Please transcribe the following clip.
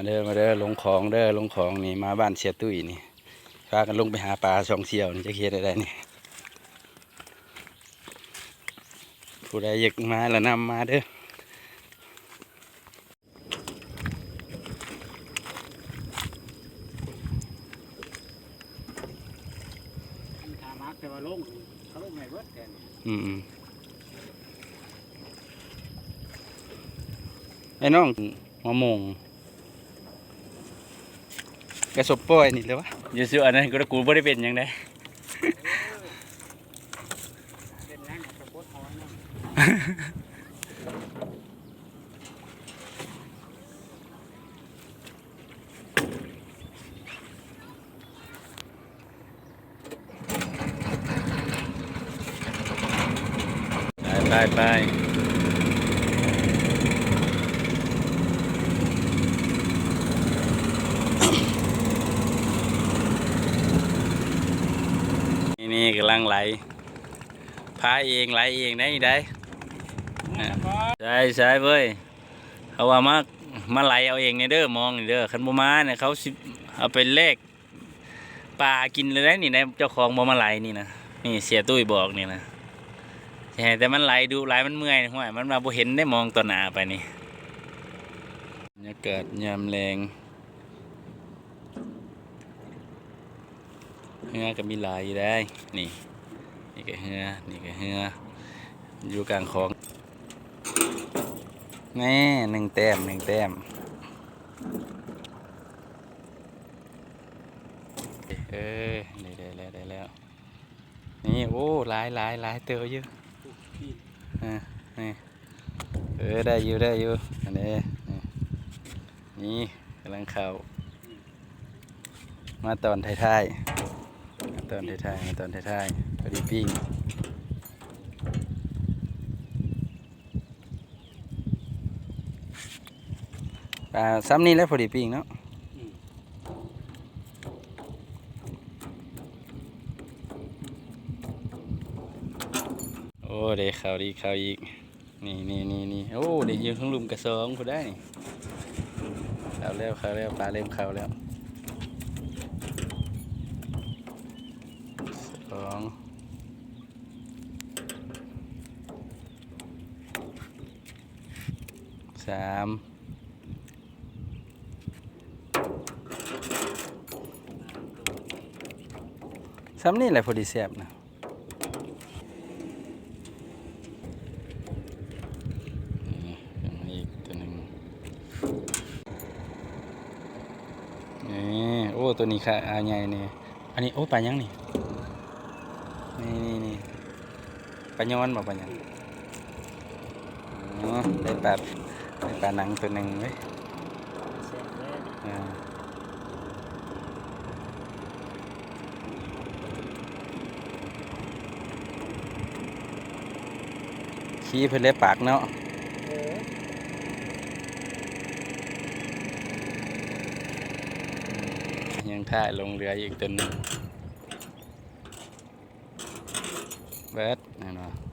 ເດີ ມາເດີ ລົງຂອງເດີ ລົງຂອງນີ້ ມາບ້ານເສຍຕຸ້ຍນີ້ ພາກັນລົງໄປຫາປາສອງສ່ຽວນີ້ ຈັກເຮັດແນວໃດນີ້. ຜູ້ໃດຢາກມາລະນຳມາເດີ. ຖ້າມັກແຕ່ວ່າລົງ ເຂົາລົງໃຫ້ເບິດແຕ່ນີ້. ອືມ ໄອ້ນ້ອງ ມະມ່ວງ ກະສົບປ່ອຍນີ້ແຫຼະວະ ຢູ່ຊື່ອັນນັ້ນ ກູ ກູບໍ່ໄດ້ເປັນຫຍັງໃດ. ເປັນຫຍັງກະສົບປົດເອົາໄວ້ນຳ. ໄປ ໄປ ໄປ ນີ້ ນີ້ກຳລັງໄຫຼ ພາເອງ ໄຫຼເອງໄດ໋ນີ້ໄດ໋. ໃຊ່ ໃຊ່ເວີ້ຍ ເຂົາວ່າມາ ມາໄຫຼເອົາເອງນີ້ເດີ ມອງນີ້ເດີ ຄັນບໍ່ມານີ້ ເຂົາຊິເອົາໄປແລກ ປາກິນເລີຍໄດ໋ນີ້ນະ ເຈົ້າຂອງບໍ່ມາໄຫຼນີ້ນະ. ນີ້ເສຍຕຸ້ຍບອກນີ້ນະ ຊິໃຫ້ແຕ່ມັນໄຫຼດຸຫຼາຍ ມັນເມື່ອຍ. ຫ້ວຍ ມັນວ່າບໍ່ເຫັນໄດ໋ ມອງຕໍ່ໜ້າໄປນີ້. ບັນຍາກາດຍາມແລງ ເຮືອກໍມີຫຼາຍຢູ່ໄດ໋ ນີ້ ນີ້ກໍເຮືອ ນີ້ກໍເຮືອ ຢູ່ກາງຂອງ. ແນ່ ໜຶ່ງແຕ້ມ ໜຶ່ງແຕ້ມ. ເອີ ໄດ້ ໄດ້ແລ້ວ ໄດ້ແລ້ວ. ນີ້ ໂອ້ ຫຼາຍ ຫຼາຍ ຫຼາຍເຕີບຢູ່. ເອີ ນີ້ ເອີ ໄດ້ຢູ່ ໄດ້ຢູ່ ອັນນີ້ ນີ້ ນີ້ກຳລັງເຂົ້າ ມາຕອນທ້າຍໆ ມາຕອນທ້າຍໆ ມາຕອນທ້າຍໆ ພໍດີປີ້ງ. ອ່າ ສ່ຳນີ້ແຫຼະ ພໍດີປີ້ງເນາະ. ອືມ ໂອ້ ໄດ້ເຂົ້າອີກ ເຂົ້າອີກ ນີ້ ນີ້ ນີ້ ນີ້ ໂອ້ ໄດ້ຢູ່ເທິງລຸ່ມກະສອງພຸ້ນໄດ໋ນີ້. ເຂົ້າແລ້ວ ເຂົ້າແລ້ວ ປາເລີ່ມເຂົ້າແລ້ວ. ສອງ ສາມ ສ່ຳນີ້ແຫຼະ ພໍດີແຊບນະ. ນີ້ ຍັງມີອີກຕົວໜຶ່ງ ນີ້ ໂອ້ ຕົວນີ້ຂາໃຫຍ່ນີ້. ອັນນີ້ ໂອ້ ປາຫຍັງນີ້? ນີ້ ນີ້ ນີ້ ປາຍອນບໍ່? ປາຫຍັງ? ອໍ ໄດ້ປາ ໄດ້ປາໜັງຕົວໜຶ່ງເວີ້ຍ. ແຊບເລີຍ ອ່າ ຂີ້ເພິ່ນເລີຍປາກເນາະ. ເອີ ຍັງຖ້າລົງເຫຼືອອີກຕົວໜຶ່ງ. ເບິດແມ່ນບໍ່?